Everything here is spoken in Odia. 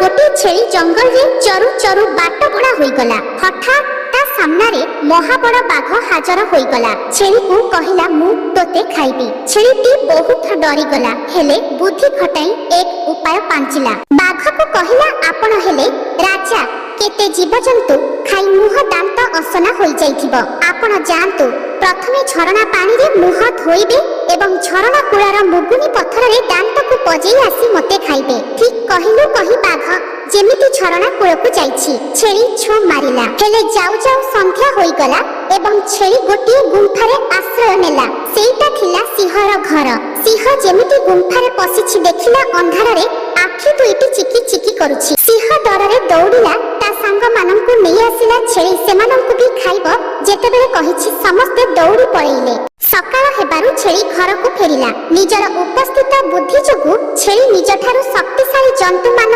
ଗୋଟିଏ ଛେଳି ଜଙ୍ଗଲରେ ଚରୁ ଚରୁ ବାଟବଣା ହୋଇଗଲା। ହଠାତ୍ ତା ସାମ୍ନାରେ ମହାବଳ ବାଘ ହାଜର ହୋଇଗଲା। ଛେଳିକୁ କହିଲା, "ମୁଁ ତୋତେ ଖାଇବି।" ଛେଳିଟି ବହୁତ ଡରିଗଲା, ହେଲେ ବୁଦ୍ଧି ଖଟାଇ ଏକ ଉପାୟ ପାଞ୍ଚିଲା। ବାଘକୁ କହିଲା, "ଆପଣ ହେଲେ ରାଜା। କେତେ ଜୀବଜନ୍ତୁ ଖାଇ ମୁହଁ ଦାନ୍ତ ଅସନା ହୋଇଯାଇଥିବ। ଆପଣ ଯାଆନ୍ତୁ, ପ୍ରଥମେ ଝରଣା ପାଣିରେ ମୁହଁ ଧୋଇବେ ଏବଂ ଝରଣା କୂଳର ମୁଗୁନି ପଥରରେ ଦାନ୍ତକୁ ପଜେଇ ଆସି ମୋତେ ଖାଇବେ।" "ଠିକ୍ କହିଲୁ" କହି ବାଘ ଯେମିତି ଝରଣା କୂଳକୁ ଯାଇଛି, ଛେଳି ଛୁ ମାରିଲା। ହେଲେ ଯାଉ ଯାଉ ସନ୍ଧ୍ୟା ହୋଇଗଲା ଏବଂ ଛେଳି ଗୋଟିଏ ଗୁମ୍ଫାରେ ଆଶ୍ରୟ ନେଲା। ସେଇଟା ଥିଲା ସିଂହର ଘର। ସିଂହ ଯେମିତି ଗୁମ୍ଫାରେ ପଶିଛି, ଦେଖିଲା ଅନ୍ଧାରରେ ଆଖି ଦୁଇଟି ଚିକି ଚିକି କରୁଛି। ସିଂହ ଡରରେ ଦୌଡ଼ିଲା, ତା ସାଙ୍ଗମାନଙ୍କୁ ନେଇ ଆସିଲା। ଛେଳି ସେମାନଙ୍କୁ ବି ଖାଇବ ଯେତେବେଳେ କହିଛି, ସମସ୍ତେ ଦୌଡ଼ି ପଳେଇଲେ। ସକାଳ ହେବାରୁ ଛେଳି ଘରକୁ ଫେରିଲା। ନିଜର ଉପସ୍ଥିତ ବୁଦ୍ଧି ଯୋଗୁଁ ଛେଳି ନିଜଠାରୁ ଶକ୍ତିଶାଳୀ ଜନ୍ତୁମାନଙ୍କୁ